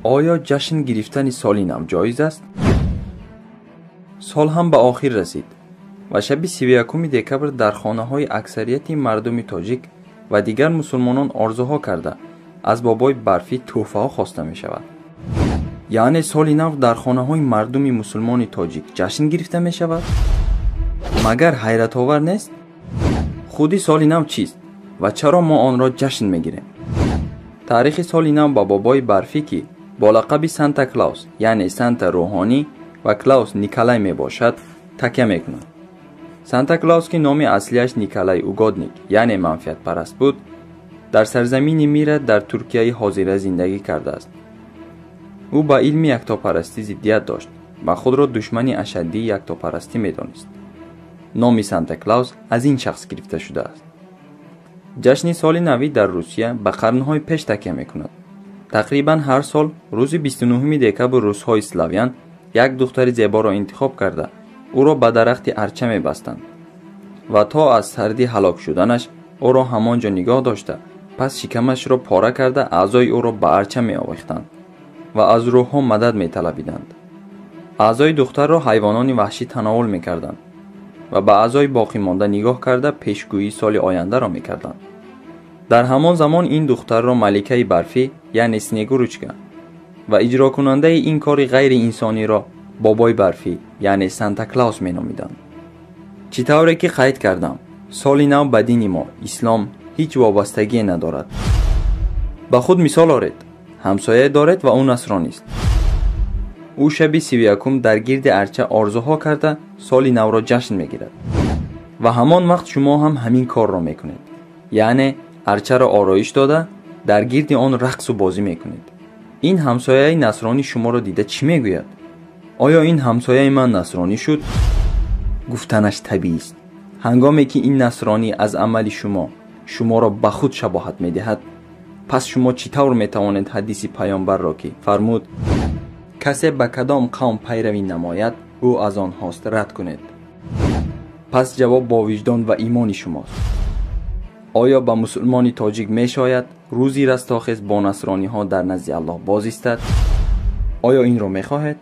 Оё ҷашн гирифтани соли нав ҷоиз аст? Сол ҳам ба охир расид ва шаби 31 декабр дар хонаҳои аксарияти мардуми тоҷик ва дигар мусулмонон орзуҳо карда аз бобои барфӣ тӯҳфаҳо хоста мешавад. Яъне соли нав дар хонаҳои мардуми мусулмони тоҷик ҷашн гирифта мешавад? Магар ҳайратовар нест? Худи соли нав чист ва чаро мо онро ҷашн мегирем? Таърихи соли нав ба бобои барфӣ, ки бо лақаби Санта Клаус, яъне Санта рӯҳонӣ ва Клаус Николай мебошад, такя мекунад. Санта Клаус, ки номи аслиаш Николай Угодник, яъне манфиатпараст буд, дар сарзамини Мира дар Туркияи ҳозира зиндагӣ кардааст. Ӯ ба илми яктопарастӣ зиддият дошт ва худро душмани ашаддии яктопарастӣ медонист. Номи Санта Клаус аз ин шахс гирифта шудааст. Ҷашни соли навӣ дар Русия ба қарнҳои пеш такя мекунад. Тақрибан ҳар сол рӯзи 29 декабр русҳои славян як духтари зеборо интихоб карда ӯро ба дарахти арча мебастанд ва то аз сардӣ ҳалок шуданаш ӯро ҳамон ҷо нигоҳ дошта, пас шикамашро пора карда аъзои ӯро ба арча меовехтанд ва аз рӯҳҳо мадад металабиданд. Аъзои духтарро ҳайвонони ваҳшӣ тановул мекарданд ва ба аъзои боқимонда нигоҳ карда пешгӯии соли ояндаро мекарданд. Дар ҳамон замон ин духтарро маликаи барфӣ, яъне Снегурочка, ва иҷрокунандаи ин кори ғайриинсониро бобои барфӣ, яъне Санта Клаус меномиданд. Чӣ тавре ки қайд кардам, соли нав ба дини мо, ислом, ҳеҷ вобастагие надорад. Ба худ мисол оред. Ҳамсояе доред ва ӯ насронист. Ӯ шаби 31 дар гирди арча орзуҳо карда соли навро ҷашн мегирад ва ҳамон вақт шумо ҳам ҳамин корро мекунед, яъне арчаро ороиш дода дар гирди он рақсу бозӣ мекунед. Ин ҳамсояи насронӣ шуморо дида чӣ мегӯяд? Оё ин ҳамсояи ман насронӣ шуд? Гуфтанаш табиист. Ҳангоме ки ин насронӣ аз амали шумо шуморо ба худ шабоҳат медиҳад, пас шумо чӣ тавр метавонед ҳадиси паёмбарро, ки фармуд касе ба кадом қавм пайравӣ намояд, ӯ аз онҳост, рад кунед? Пас ҷавоб бо виҷдон ва имони шумост. Оё ба мусулмони тоҷик мешояд рӯзи растохез бо насрониҳо дар назди Аллоҳ боз истад? Оё инро мехоҳед?